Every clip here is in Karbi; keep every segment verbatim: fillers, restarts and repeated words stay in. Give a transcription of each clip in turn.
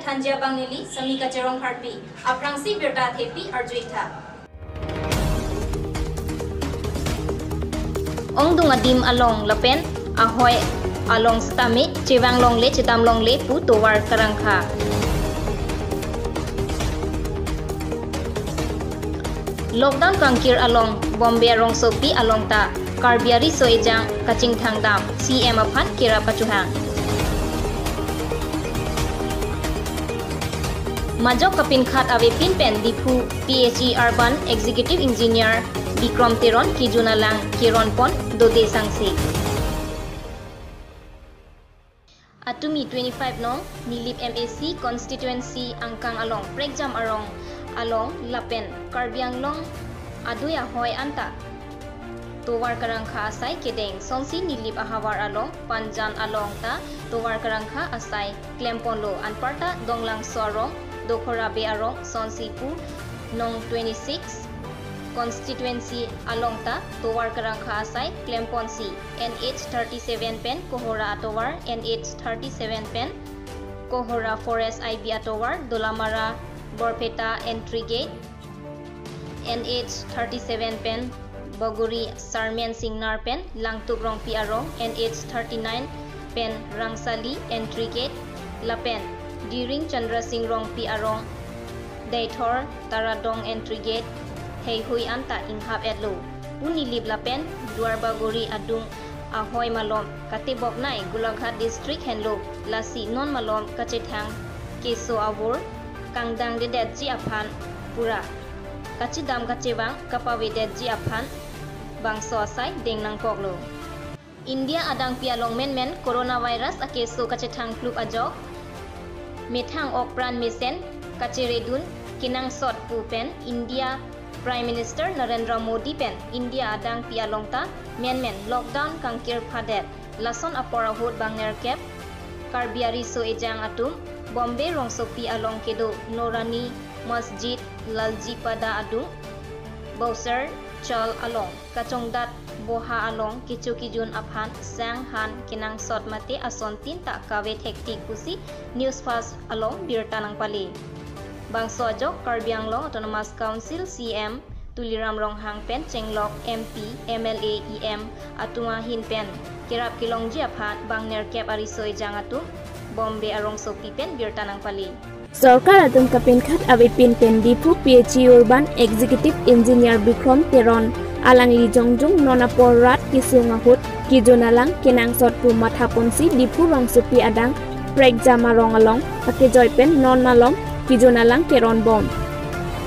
Sanjia Bangnili, Sami Kacherong Harpi, aphrangsi birta thepi arju-ik tha. Ongdung adim along lapen ahoi along sitame chevang longle chedam longle pu tovar karangkha. Lockdown kangkir along Bombay arongsopi along ta Karbi ariso ejang kachingthang dam, C M aphan kerap kachohang. Majok kapinkhat avepin pen Diphu P H E Urban Executive Engineer Bikrom Teron kejun alang keron pon dode sangse. Atumi twenty-five nong Nilip M A C constituency angkang along prekjam arong along lapen Karbi Anglong adui ahoi anta tovar karangkha asai kedeng sonsi Nilip ahavar along Panjan along ta tovar karangkha asai klemponlo. Anparta Donglangso arong, Dokhora Bey arong sonsi pu nong twenty-six constituency along ta tovar karangkha asai klemponsi N H thirty-seven pen Kohora atovar, N H thirty-seven pen Kohora Forest I B atovar, Dolamara Borpeta entry gate, N H thirty-seven pen Bogori Sarmen Singnar pen Langtuk Rongpi arong, N H thirty-nine pen Rangsali entry gate, lapen Diring Chandra Singh Rongpi arong, Deithor Taradong entry gate, heihui anta inghap etlo. Pu Nilip lapen Duarbagori adung ahoi malom kateboknei Golaghat district henlo, lasi non malom kachethang keso avur kangdang dedetji aphan pura kachedam kachevang kapavedetji aphan bangso asai deng nangkoklo. India adangpi along menmen coronavirus akeso kachethang plup ajok methang ok pran mesen kacheredun kenangsot pu pen India Prime Minister Narendra Modi pen India adangpi along ta menmen lockdown kangkir phadet. Lason apor ahut bang nerkep Karbi ariso ejang atum Bombay rongsopi along kedo Noorani Masjid, Lalji Pada adung, Bowser Chal along kachongdat boha along kecho kejun aphan sang han kenangsot mate asontin ta kave thektik pusi News Fast along birta nangpale. Bangso ajok Karbi Anglong Autonomous Council C M Tuliram Ronghang pen chenglok M P, M L A, E M atum ahin pen kerap kelongji aphan bang nerkep ariso ejang atum Bombay arongsopi pen birta nangpale. Sorkar atum kapinkhat avepin pen Diphu P H E Urban Executive Engineer Bikrom Teron alangli jongjung non apor rat kesung ahut kejun alang kenangsot pu mathaponsi Diphu rongsopi adang prekjam arong along akejoi pen non malom kejun alang keron bom.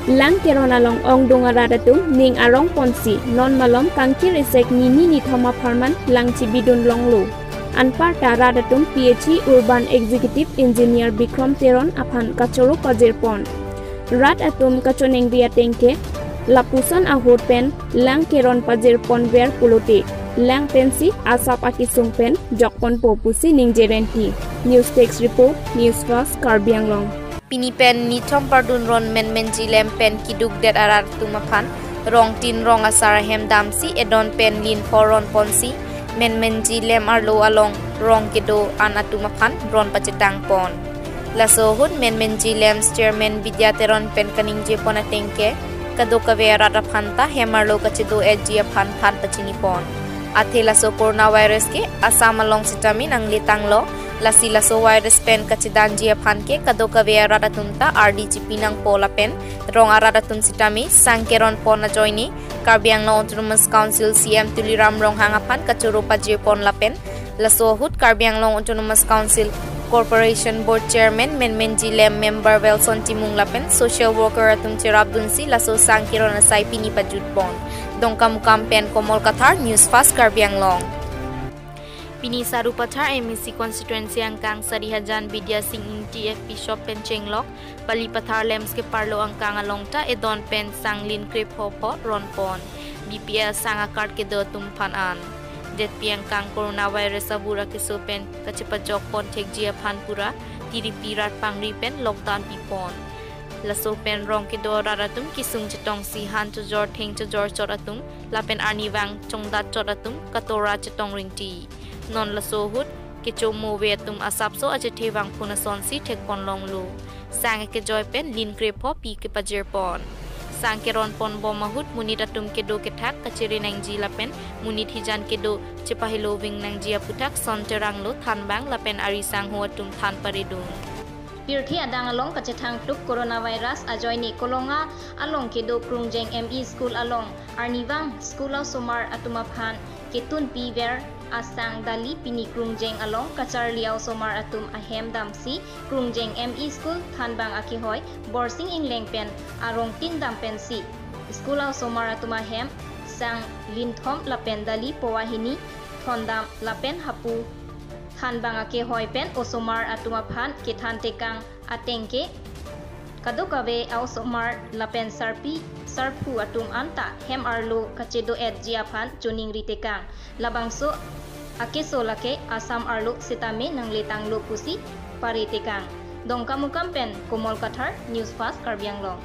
Lang keron along ongdung arat atum ning arong ponsi non malom kangkir esek nini nithom apharman lang chibidun longlo. Anparta rat atum P H E Urban Executive Engineer Bikrom Teron aphan kachoro pajirpon. Rat atum kachoningri atengke lapuson ahut pen lang keron pajirponver pulote lang pensi asap akesung pen jokponpo pusi ningje renti. News Desk Report, News Fast, Karbi Anglong. Pini pen nithom pardun ron menmenji lem pen keduk det arat atum aphan rong tin rong asar ahem damsi edon pen lin pho ron ponsi menmenji lem arlo along rong kedo an atum aphan ron pachetang pon. Laso ahut menmenji lem Chairman Bidya Teron pen kaningje pon atengke kadokave arat aphan ta hem arlo kachedo etji aphan than pachini pon. Athe laso coronavirus ke Assam along sitame nangletanglo, lasi laso virus pen kachedanji aphan ke kadokave arat atum ta ardi chipi nangpo lapen rong arat atum sitame sang keron pon ajoine Karbi Anglong Autonomous Council C M Tuliram Ronghang aphan kachoro pajirpon lapen laso ahut Karbi Anglong Autonomous Council Corporation Board Chairman menmenji lem member Welson Timung lapen social worker atum cherapdunsi laso sang keron asai pini pajutpon. Dongkamukam pen Komol Kathar, News Fast, Karbi Anglong. Pini Sarupathar M A C constituency angkang Sarihajan Bidya Sing Ingti F P shop pen chenglok Pali Pathar Lamps keparlo angkang along ta edon pen sang lin krepho pho ron pon. B P L sang a-card kedo atum aphan an. Detpi angkang coronavirus avur akeso pen kachepajok pon thekji aphan pura tiripi rat pangri pen lockdown pipon. Laso pen rong kedo rat atum kesung chetongsi han chojor theng chojor chot atum lapen arnivang chongdat chot atum katora chetong ringti. Non laso ahut kecho mo ave atum asapso achethe vangphun asonsi thekpon longlo. Sang akejoi pen lin krepho pi kepajirpon. Sang keronpon bom ahut monit atum kedo kethak kachere nangji lapen monit hijan kedo chepahelo ving nangji aputhak son teranglo thanbang lapen ari sangho atum than paredun. Pirthe adang along kachethangtuk coronavirus ajoine Kolonga along kedo Krungjeng M E School along arnivang school osomar atum aphan ketunpiver asang dali pini Krungjeng along kacharli osomar atum ahem damsi Krungjeng M E School thanbang akehoi Borsing Ingleng pen arongtin dam pensi school osomar atum ahem sang linthom lapen dali powahini thondam lapen hapu thanbang akehoi pen osomar atum aphan kethan tekang ateng ke kadokave osomar lapen sarpi sarpo atum anta hem arlo kachedo-etji aphan choningri tekang. Labangso akeso lake Assam arlo setame nangletanglo pusi pare tekang. Dongkamukam pen Komol Kathar, News Fast Karbi Anglong.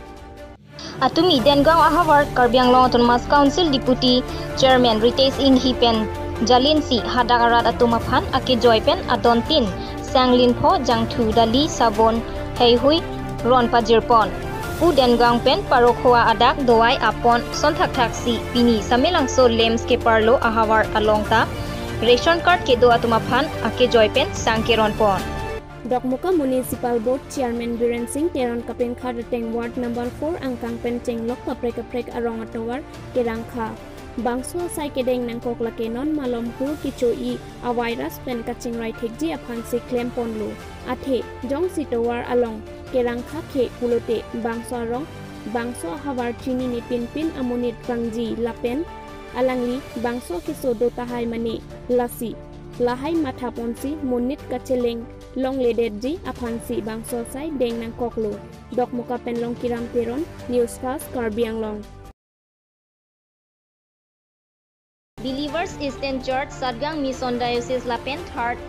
Atumi Dengaon ahavar Karbi Anglong Autonomous Council Deputy Chairman Ritesh Enghi pen jalinsi hadak arat atum aphan akejoi pen adontin sang linpho jangthu dali sabon heihui ron pajirpon. Pu Dengaon pen parokhoa adak dovai apon son thakthaksi pini Samelangso LAMPS keparlo ahavar along ta ration card kedo atum aphan akejoi pen sang keronpon. Dokmoka Municipal Board Chairman Biren Singh Teron kapengkhat ateng Ward number four angkang pen chenglok kaprek kaprek arong atovar kerangkha. Bangso asai kedeng nangkok lake non malom hur kecho-i avirus pen kachingrai thekji aphansi klemponlo. Athe, jongsi tovar along kerangkha khe pulote bangso arong, bangso ahavar chinine pinpin amonit vangji lapen alangli bangso keso do tahai mane lasi lahai mathaponsi monit kacheleng longledetji aphansi bangso asai deng nangkoklo. Dokmoka pen Longkiram Teron, News Fast Karbi Anglong. Believers Eastern Church Satgaon Mission Diocese lapen Third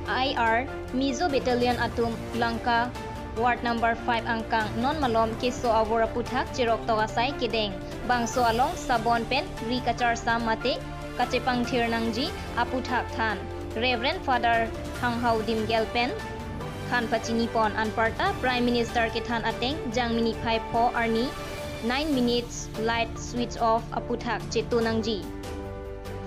I R Mizo Battalion atum Langka Ward number five angkang non malom keso avur aputhak cheroktok asai kedeng. Bangso along sabon pen ri kacharsam mate kachepangthir nangji aputhak than. Reverend Father Hanghau Dimgel pen than pachinipon. Anparta Prime Minister kethan ateng Jangmi niphai pho arni nine minutes light switch off aputhak chetu nangji.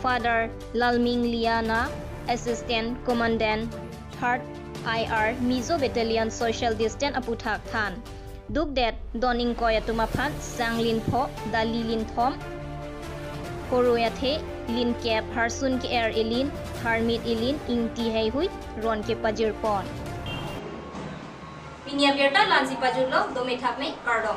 Father Lalming Liana, Assistant Commandant Third I R Mizo Battalion social distance aputhak than. Dukdet don ingkoi atum aphan sang linpho, dali linthom, koroi athe linkep, harsun ke-er elin, tharmit elin, ingti heihui ron kepajirpon. Pini abirta la-ansi pajutlo, dome thakme, kardom.